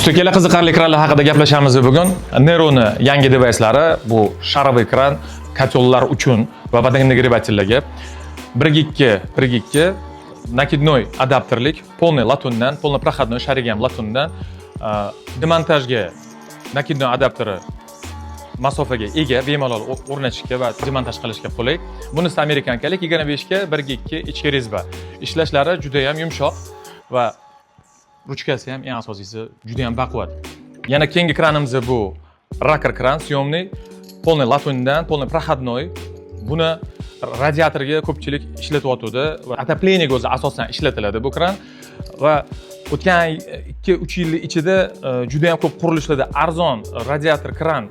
Usta, qiziqarli kranlar haqida gaplashamiz bugun. Neroni yangi devayslari, bu шаровый kran котёл lar uchun va водонагреватель larga. 1.2, 1.2 накидной adapterlik, полный латунь dan, полный проходной, шарик i ham латунь dan, demontajga накидной adapteri masofaga ega, bemalol o'rnatishga va demontaj qilishga qulay. Bunisi американка lik, 25 ga 1.2 ichki резьба. Ishlashlari juda ham yumshoq va ruchkasi ham, eng asosiysi, juda ham baquvvat. Yana keyingi kranimiz bu raker kran, съемный, полный латунь dan, полный проходной. Buni radiatorga ko'pchilik ishlatyotgandi va отопление ga o'zi asosan ishlatiladi bu kran. Va o'tgan 2-3 yil ichida juda ham ko'p qurilishlarda arzon radiator kran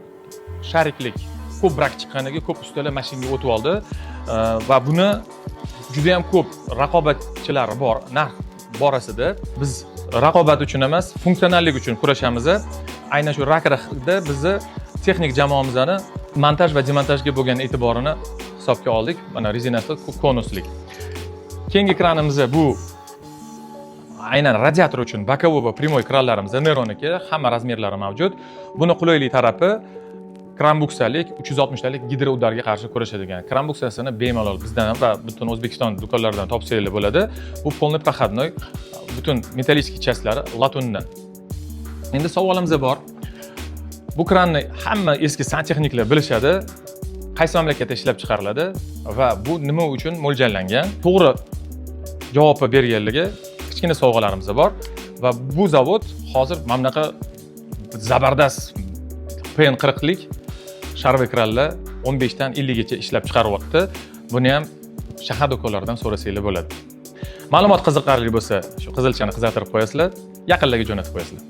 шарик lik ko'p брак chiqqaniga ko'p ustalar mashinaga o'tib oldi. Va buni juda ham ko'p raqobatchilari bor narx borasida. Biz raqobat uchun emas, funksionallik uchun kurashamiz. Aynan shu rakerda bizni texnik jamoamizni montaj va demontajga bo'lgan e'tiborini hisobga oldik. Mana, rezinasi konuslik. Keyingi kranimiz bu aynan radiator uchun боковой va прямой kranlarimiz, Neroniki, hamma размер lari mavjud. Buni qulaylik tarafi, кран-букса lik, 360 talik гидроудар ga qarshi kurashadigan кран-букса sini bemalol bizdan va butun O'zbekiston do'konlaridan topsanglar bo'ladi. Bu полный проходной, butun металлический часть lari латунь dan. Endi savolimiz bor: bu kranni hamma eski santexniklar bilishadi, qaysi mamlakatda ishlab chiqariladi va bu nima uchun mo'ljallangan? To'g'ri javobni berganligi kichkina sovg'alarimiz bor. Va bu zavod hozir mana bunaqa zabardast PN 40lik шаровый kranlar 15 dan 50 gacha ishlab chiqaryapti. Buni ham shahar do'konlaridan so'rasanglar bo'ladi. Ma'lumot qiziqarli bo'lsa, shu qizilchani qizartirib qo'yasizlar, yaqinlarga jo'natib qo'yasizlar.